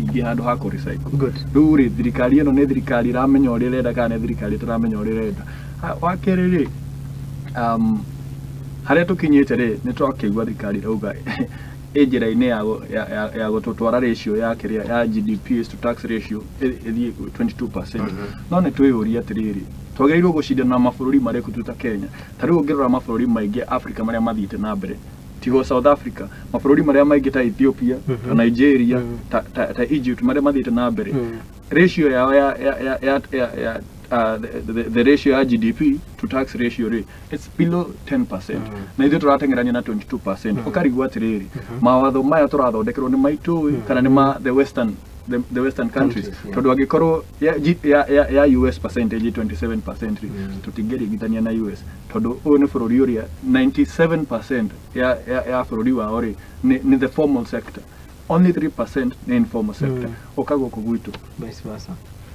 nyingĩ handũ ha kũ recycle. Good. Rĩu rĩ, thirikari ĩno nĩ thirikari ĩramenya ũrĩa ĩrenda kana nĩ thirikari ĩtaramenya ũrĩa ĩrenda? Wa kerĩ rĩ, harĩa tũkinyĩte rĩ, nĩ twakĩigua thirikari ĩrauga ĩ njĩra-inĩ ya gũtũtwara ratio ya kĩrĩa ya GDP is to tax ratio ĩthiĩ 22%. No nĩ twĩyũria atĩrĩrĩ, twagĩrĩirwo gũcindana na mabũrũri marĩkũ tu ta Kenya? Ta rĩu ũngĩrora mabũrũri maingĩ Africa marĩa mathiĩte na mbere, tigo South Africa, mabũrũri marĩa maingĩ ta Ethiopia, ta Nigeria, ta Egypt, marĩa mathiĩte na mbere, ratio yao ya the ratio ya GDP to tax ratio rĩ, it's below 10%, na ithuĩ tũrateng'erania na 22%. Ũkarigwo atĩrĩrĩ, mawatho maya tũrathondekerwo nĩ maitũ kana nĩ ma the western countries? Countries, yeah. Tondũ angĩkorwo ya US percentage 27% rĩ, tũtingĩringithania na US, tondũ ũyũ nĩ bũrũri ũrĩa 97% ya bũrũri wao rĩ, nĩ the formal sector, only 3% nĩ informal sector. Ũka gũkũ gwitũ, Vice versa.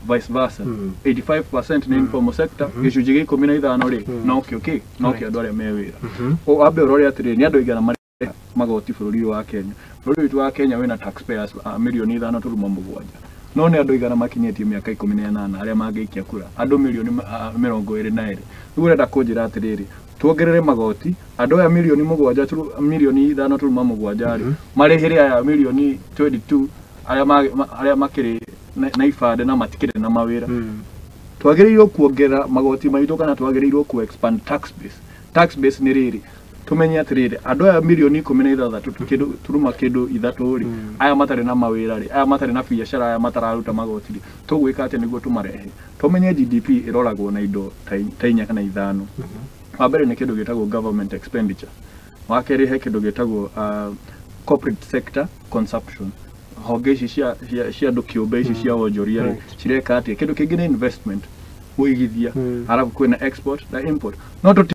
Vice versa. 85% nĩ informal sector, gĩcunjĩ gĩa 15 rĩ, nokĩo kĩ nokĩo andũ arĩa me wĩra. Wambe ũrore atĩrĩrĩ, nĩ andũ aigana marĩhaga magoti bũrũri ũyũ wa Kenya? Bũrũri witũ wa Kenya wĩna taxpayers 5.7 mirioni, no nĩ andũ aigana makinyĩtie mĩaka 18 arĩa mangĩikia kura? Andũ mirioni 22. Rĩu ũrenda kũnjĩra atĩrĩrĩ, tuongerere magoti andũ aya mirioni 7 5.7 mirioni rĩ, marĩhĩre aya mirioni 22 arĩa arĩa makĩrĩ na ibandĩ na matikĩrĩ na mawĩra? Twagĩrĩirwo kuongerera magoti maitũ kana twagĩrĩirwo ku expand tax base? Tax base nĩ rĩrĩ, tumenye atĩrĩrĩ, andũ aya 16 kĩndũ turuma kĩndũ ithatũ rĩ, aya matarĩ na mawĩra rĩ, aya matarĩ na biacara, aya matararuta magoti rĩ, tũgwĩka atĩa nĩguo tũmarehe? Tũmenye GDP ĩroragwo na indo ta inya kana ithano. Wa mbere nĩ kĩndũ gĩtagwo government expenditure. Wa kerĩ, he kĩndũ gĩtagwo corporate sector consumption, honge ici cia andũ kĩũmbe, ici cia wonjoria rĩ, cireka atĩa? Kĩndũ kĩngĩ nĩ investment, ũigithia. Arabu kwĩna export na import, no tũti